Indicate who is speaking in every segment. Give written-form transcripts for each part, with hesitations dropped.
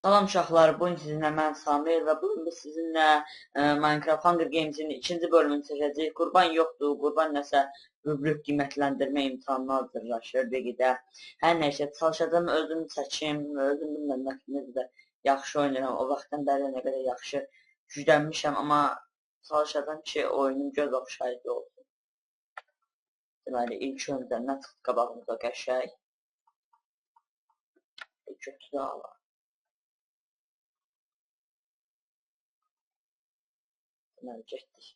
Speaker 1: Salam uşaqlar, bugün sizinlə mən Samir və bugün biz sizinlə Minecraft Hunger Games'in ikinci bölümünü çəkəcəyik. Qurban yoxdur, Qurban nəsə rubrük qiymətləndirmə imtahanına hazırlaşır bir qidə. Hər nəysə, çalışacağım özüm çəkim, özüm bilmirəm necə də yaxşı oynayıram. O vaxtdan bəri nə qədər yaxşı güclənmişəm, amma çalışacağım ki, oyunum göz oxşayıcı olsun. Deməli, ilk öncə nə çıxdı qabağımıza qəşəng? Kötü də alar. Deməli, getdik.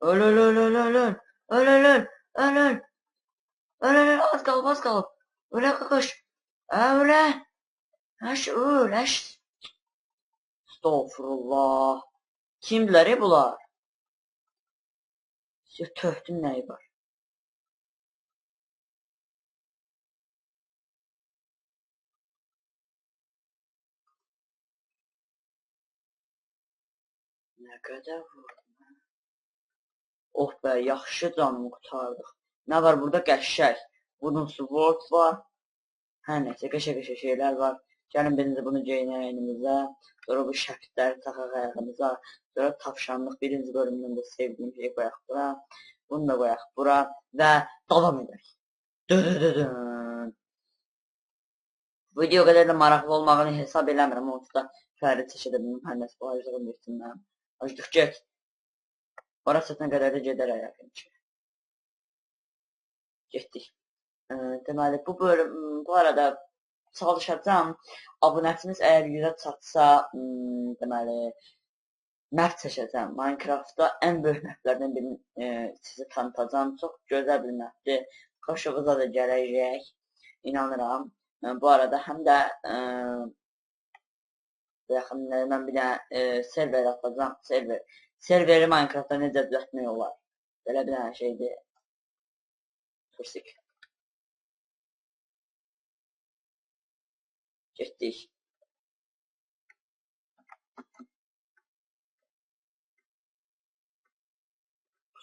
Speaker 1: Öl, öl, öl, öl, öl, öl. Öl, öl, öl, öl, öl. Öl, öl, öl, az qalıb, az qalıb. Ölə qaqaş. Ölə. Əş, öl, əş. Estağfurullah. Kimdilər bunlar? Töhdün nəyi var? Nə qədər vurdum? Oh be, yaxşı canımı qurtardıq. Nə var burada? Qəşəng. Bunun sword var. Hə, nəsə, qəşəng-qəşəng şeylər var. Gəlin birinci bunu geyinək əynimizə. Sonra bu şəpitləri taxaq ayağımıza. Sonra tavşanlıq birinci bölümdən də sevdiyim şeyi qoyaq bura. Bunu da qoyaq bura. Və davam edək. Dı-dı-dı-dın. Video qədər də maraqlı olmağını hesab eləmirəm. Onsuz da fəri çəkə də bilməm. Hər nəsə, bu aclığım getsin mənim. Aclıq get. Ora çatana qədər də gedər yəqin ki. Getdik. Deməli, bu bölüm, bu arada çalışacağam. Abunəçiniz əgər 100-ə çatsa, deməli, map çəkəcəm. Minecraftda ən böyük maplərdən birini sizə tanıtacağam. Çox gözəl bir mapdir. Xoşunuza da gələcək, inanıram. Bu arada həm də yaxın mən bir dənə server atacağam. Server. Serveri Minecraftda necə düzəltmək olar? Belə bir dənə şeydir. Tursik. Getdik.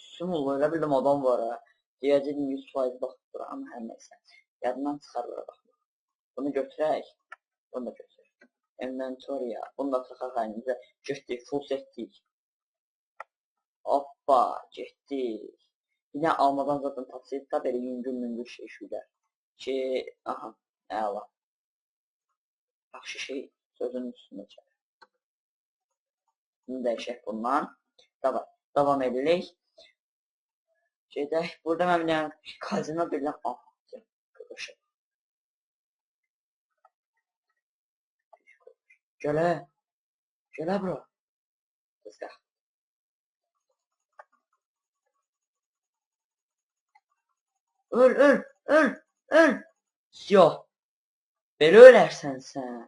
Speaker 1: Sumul, elə bildim adam var ha. Deyəcəkdim 100% baxıb bura, amma hər nəysə. Yadından çıxar bura baxmaq. Bunu götürək. Bunu da götürək. Inventory'a. Bunu da taxaq əlimizə. Getdik, full setdik. Hoppa, getdik. Bir dənə almadan zaten tapsaydı da belə yüngül-müngül şey şuylar. Ki, aha, əla. Yaxşı şey sözünün üstündə çəkir. Bunu dəyişək bundan. Davam, davam edirik. Gedək. Burada mən bir dənə kazino bir dənə... Aha, qıqışıq. Gələ. Gələ bura. Qız qalx. Öl, öl, öl, öl. Yox. Belə ölərsən sən.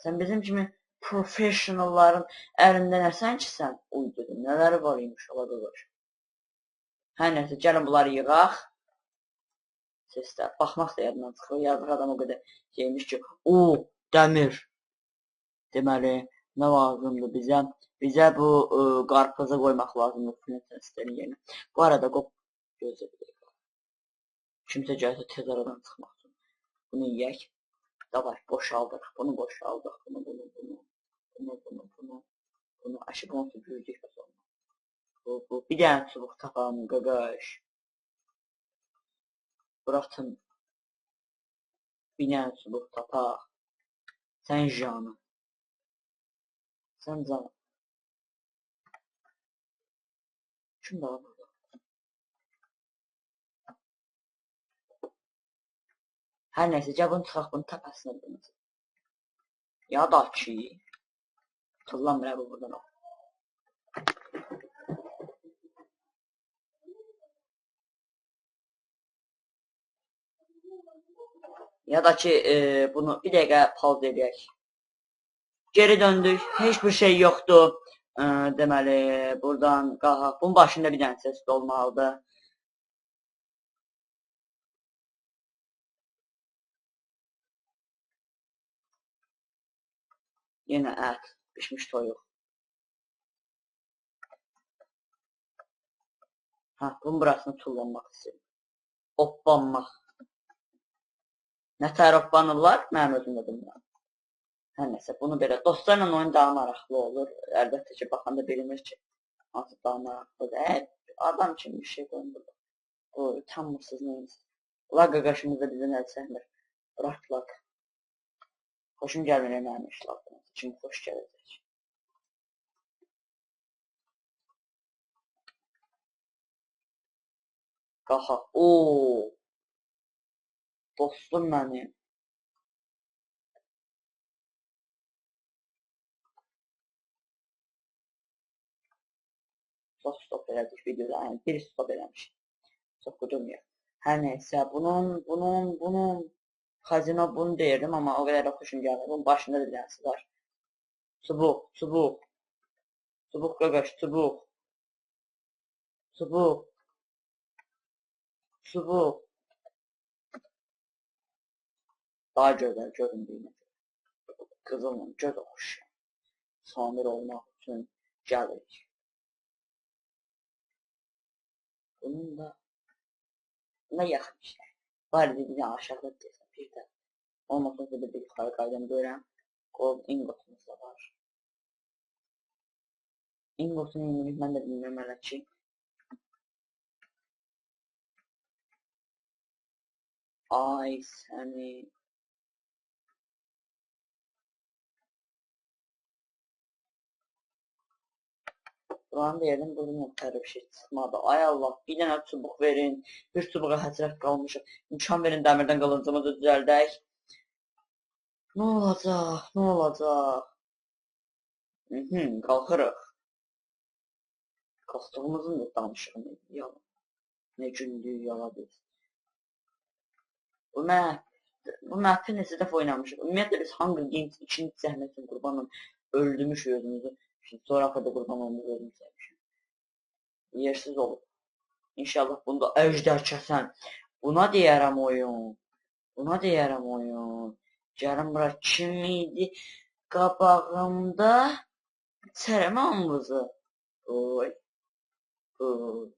Speaker 1: Sən bizim kimi professionalların əlində nəsən ki sən? Uy dedim, nələri var imiş, ola qaqaş. Hə, nəsə, gəlin bunları yığaq. Seslər, baxmaq da yadından çıxır. Yazıq adam o qədər şeymiş ki, o, dəmir. Deməli, nə lazımdır bizə? Bizə bu qarpıza qoymaq lazımdır flint yerinə. Bu arada qop, gözlə bir dəqiqə. Kimsə gəlsə tez aradan çıxmaq üçün. Bunu yeyək. Davay, boşaldıq. Bunu boşaldıq. Bunu, bunu, bunu. Bunu, bunu, bunu. Bunu. Əşi, bunu süpürdük bəs olma. Bu, bu. Bir dənə çubuq tapalım, qaqaş. Bırakın. Bir dənə çubuq tapaq. Sən canı. Sən canı. Kim daha burada? Hər nəsə, gəl bunu çıxaq, bunu təpəsinə bilməsin. Ya da ki, tullanmır bu buradan o. Ya da ki, bunu bir dəqiqə pauza edək. Geri döndük, heç bir şey yoxdur. Deməli, buradan qalxaq. Bunun başında bir dənə chest olmalıdır. Yenə ət, pişmiş toyuq. Hə, bunun burasını tullanmaq istəyirəm. Oppanmaq. Nətər oppanırlar? Mənim özüm də bilmirəm. Hər nəsə, bunu belə. Dostlarla oyun daha maraqlı olur. Əlbəttə ki, baxanda bilinir ki, hansı daha maraqlıdır. Adam kimi bir şey qoyun burada. O, utanmırsınız, neyiniz. Lag qaqaşımız da bizdən əl çəkmir. Bırak lag. Xoşum gəlmir mənim iş lagdan. Kim xoş gələcək. Qalxaq. Ooo. Dostum mənim. Çox stop elədik videoda, yəni bir stop eləmişik. Çox qudurmayaq. Hər neysə, bunun, xəzinə bunu deyirdim, amma o qədər də xoşum gəlmir. Bunun başında da bir dənəsi var. Çubuq, çubuq. Çubuq qaqaş, çubuq. Çubuq. Çubuq. Daha gözəl göründüyünə görə. Qızılla göz oxşayan. Samir olmaq üçün gəlirik. Bunun da buna yaxın işlər. Var idi bir dənə aşağıda desəm, bir də olmasa da bir yuxarı qaydan görəm. Gold ingotumuz da var. Ingotunu indirik, mən də bilmirəm hələ ki. Ay səni. Buranı deyirdim, buradan ötəri bir şey çıxmadı. Ay Allah, bir dənə çubuq verin. Bir çubuğa həsrət qalmışıq. İmkan verin, dəmirdən qılıncımızı düzəldək. Nə olacaq, nə olacaq? Qalxırıq. Qalxdığımızın da danışığını yalan. Nə gündür, yala biz. Bu məhpi neçə dəfə oynamışıq. Ümumiyyətlə, biz Hunger Games ikinci zəhmət üçün qurbanla öldürmüşük özümüzü. Şimdi sonra axırda qurban olmuş özüm sevmişim. Yersiz olub. İnşallah bunu da əjdər kəsən. Buna deyərəm oyun. Buna deyərəm oyun. Gəlin bura kim idi? Qabağımda çərəm hamımızı. Oy. Oy.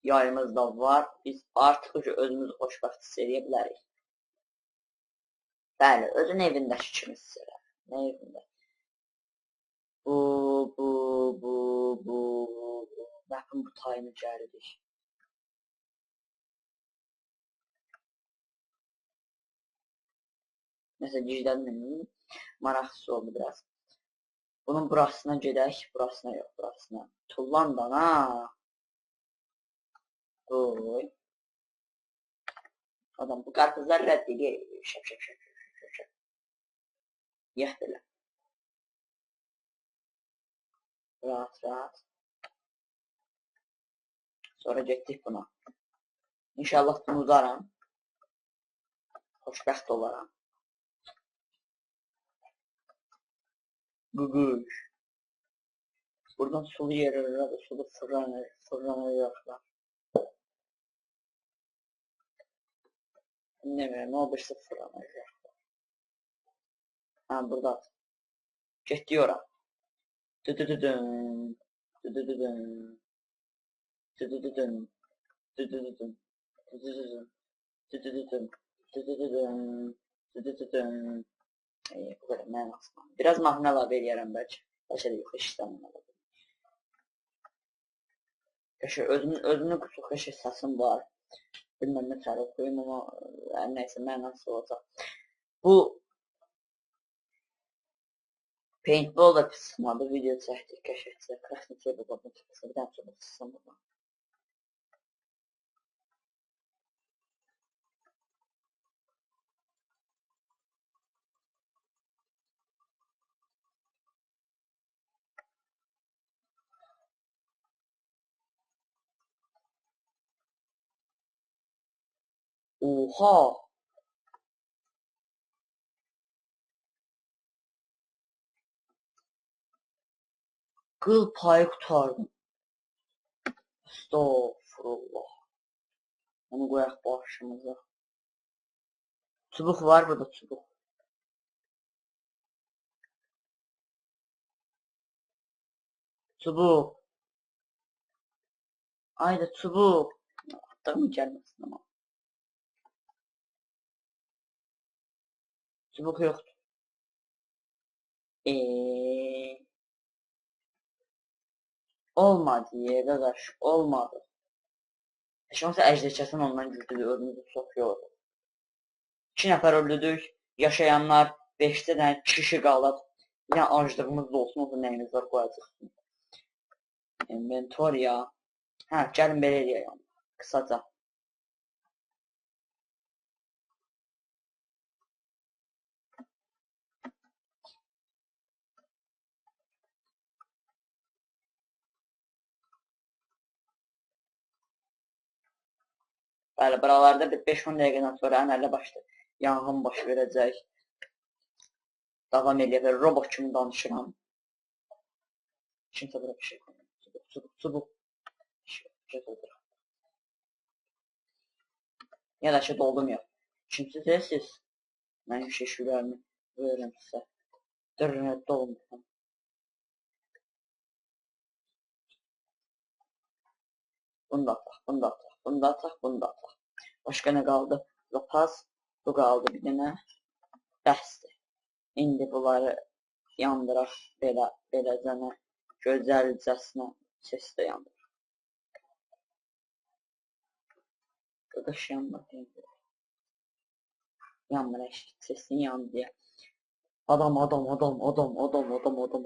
Speaker 1: Yayımız da var. Biz artıq özümüzü xoşbəxt hiss eləyə bilərik. Bəli, özün evindəki kimi hiss elə. Nə evində? Bu. Mapın bu tayını gəldik. Nəsə gizlənməyim. Maraqsız oldu biraz. Bunun burasına gedək. Burasına yox, burasına. Tullan da, ha. Oy. Adam bu qarpızlar rədd edir. Şəp, şəp, şəp. Yəh belə. Rahat, rahat. Sonra getdik buna. İnşallah bunu udaram. Xoşbəxt olaram. Qıqış. Buradan sulu yerlərə də sulu fırlanacaqlar. Demirəm, o birisi fırlanacaqlar. Ha, burada. Getdik ora. Düdüdüdün. Düdüdüdün. Düdüdüdün. Düdüdüdün. Düdüdüdün. Düdüdüdün. Düdüdüdün. Düdüdüdün. Bu qədər mənasına. Biraz mahnı əlavə eləyərəm bəlkə. Bəlkə də yox, heç istəməm əlavə. Qəşəng, özümün çox qəşəng səsim var. Bilməm nə tər oxuyum, amma nəysə mənası olacaq. Bu paintball da pis çıxmadı, video çəkdik, qəşəngcə. Crafting table bunun təpəsinə bir dənə çubuq çıxsın buradan. Oha! Qıl payı qurtardım. Estağfurullah. Onu qoyaq başımıza. Çubuq var burada, çubuq. Çubuq. Ayda çubuq. Atdığım gəlməsin amma. Çubuq yoxdur. Olmadı ye qaqaş, olmadı. Heç olmasa əjdərçəsən ondan güclüdür, ölümümüzü çox yordu. 2 nəfər öldürdük, yaşayanlar 5 dənə kişi qalıb. Yəni aclığımız da olsun, o da nəyimiz var qoyacaq. Inventoriya. Hə, gəlin belə eləyək onu, qısaca. Bəli, buralarda bir 5-10 dəqiqədən sonra əməlli başlı yanğın baş verəcək. Davam eləyək, robot kimi danışıram. Kimsə bura bir şey qoymuyor. Çubuq, çubuq, çubuq. Ya da ki, doldum yox. Kimsiz deyilsiz? Mənim şişlərimi verirəm sizə. Dırnə dolmuram. Bunu da ataq, bunu da ataq, bunu da ataq, bunu da ataq. Başqa nə qaldı? Zapas, bu qaldı bir dənə. Bəsdir. İndi bunları yandıraq belə, beləcənə, gözəlcəsinə sesdə yandıraq. Qaqaş yanmır, yanmır. Yanmır, sesini yandı deyə. Adam, adam, adam, adam, adam, adam, adam, adam.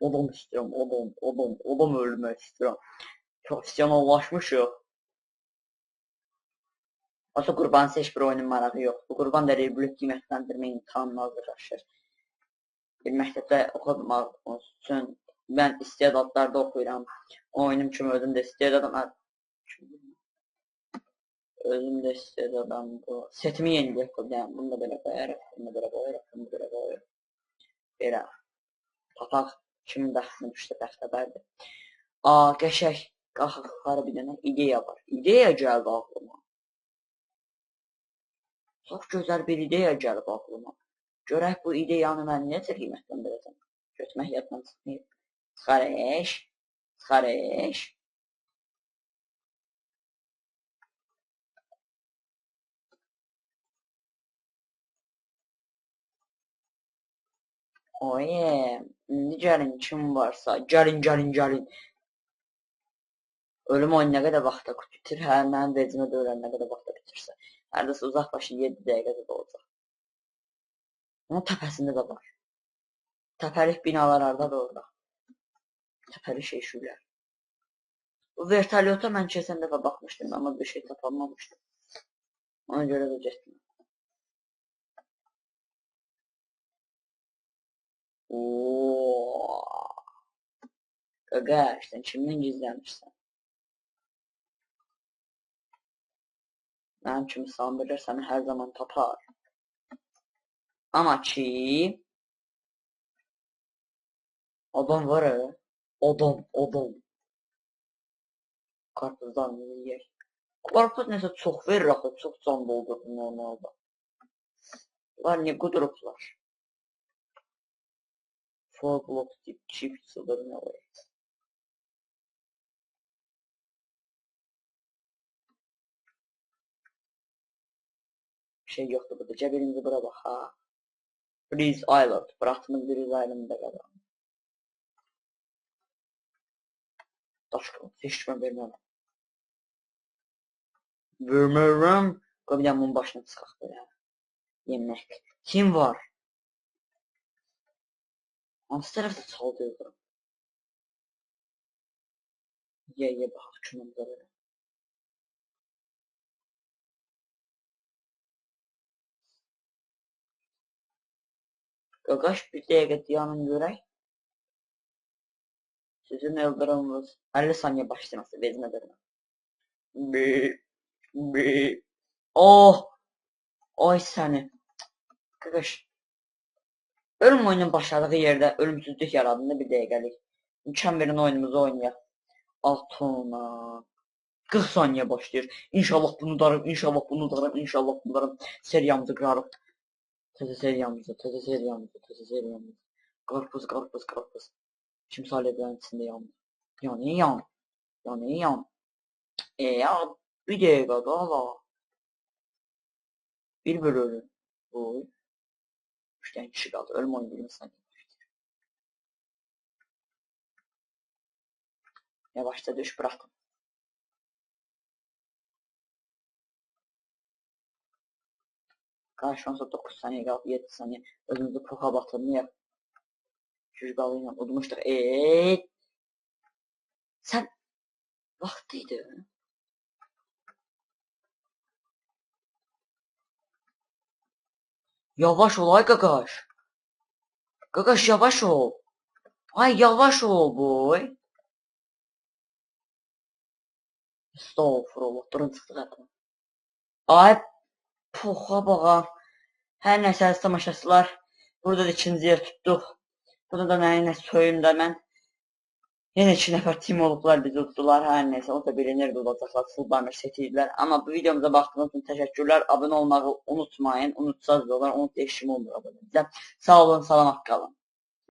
Speaker 1: Adam istəyirəm, adam, adam, adam öldürmək istəyirəm. Profesionallaşmışıq. Oysa Qurbanın heç bir oyunun marağı yoxdur. Bu Qurban da Rebirth qiymətləndirmə imtahanına hazırlaşır. Bir məktəbdə oxumaq üçün mən istedadlarda oxuyuram. Oyunum kimi özüm də istedadam. Özüm də istedadam. Bu setimi yeniləyək. Yəni, bunu da belə qoyarıq, bunu da belə qoyarıq, bunu da belə qoyarıq. Belə. Papaq kimin bəxtinə düşsə bəxtəbərdir. Aa, qəşəng. Qalxaq yuxarı bir dənə ideya var. İdeya gəldi ağlıma. Çox gözəl bir ideya gəlib ağlıma. Görək bu ideyanı mən necə qiymətləndirəcəm. Götmək yaddan çıxmayıb. Çıxarış, çıxarış. Oye, indi gəlin kim varsa, gəlin, gəlin, gəlin. Ölüm oyunu nə qədər vaxta bitir, hə, mənim vecimə də ölən nə qədər vaxta bitirsə. Hərdəsə uzaq başı 7 dəqiqədə də olacaq. Onun təpəsində də var. Təpəlik binalar hardadır orada. Təpəlik şeyşüylər. Bu vertolyota mən keçən dəfə baxmışdım, amma bir şey tapamamışdım. Ona görə də getdim. Ooo. Qaqaş, sən kimdən gizlənmirsən? Mənim kimi sandırır səni hər zaman tapar. Amma ki... Adam var ya. Adam, adam. Karpuzlarımızı yiyək. Karpuz nəsə çox verir axı, çox can doldurur normalda. Bunlar niyə qudurublar? 4 blocks deyib, çift çıldırın olayı. Bir şey yoxdur burada. Cəbirimizi bura bax, ha. Breeze Island. Bıraxdığımız Breeze Island'da qalan. Daş qalın. Heç kimə vermərəm. Vermərəm. Qoy bir dənə bunun başına çıxaq belə. Yemək. Kim var? Hansı tərəfdə çaldı yoxdur? Ye, ye, baxaq kimimizə belə. Qaqaş, bir dəqiqə dayanın görək. Sizin Eldırımınız 50 saniyə başlaması vezmə verirəm. Oh! Oy səni. Qaqaş. Ölüm oyunun başladığı yerdə ölümsüzlük yaradığında bir dəqiqəlik. İmkan verin oyunumuzu oynayaq. Atona. 40 saniye başlayır. İnşallah bunu darım, inşallah bunu darım, inşallah bunu darım. Seriyamızı qırarıq. Təzə seriyamızı, təzə seriyamızı, təzə seriyamızı. Qarpız, qarpız, qarpız. Kimsə alevlərin içində yanır. Yanı, yan. Yanı, yan. Ya, bir dəqiqə qala. Bir bölü ölüm. Oy. 3 dənə kişi qaldı. Ölüm oyunu 20 saniye. Yavaşça düş, bıraktım. Qarşı onsa 9 saniye qalıb, 7 saniye. Özümüzü poxa batırmayaq. Şüjqalı ilə udmuşduq. Sən vaxtı idi. Yavaş ol ay qaqaş. Qaqaş yavaş ol. Ay yavaş ol boy. Estağfurullah, durun çıxdıq hətta. Ay poxa bağa. Hər nəsə əziz tamaşaçılar, burada da ikinci yer tutduq. Burada da mənə nə söyüm də mən. Yenə 2 nəfər tim olublar, bizi uddular. Hər nəsə, o da bilinirdi udacaqlar, full banner seti idilər. Amma bu videomuza baxdığınız üçün təşəkkürlər. Abunə olmağı unutmayın. Unutsaz da olar, unut deyişim olmur abunəmizə. Sağ olun, salamat qalın.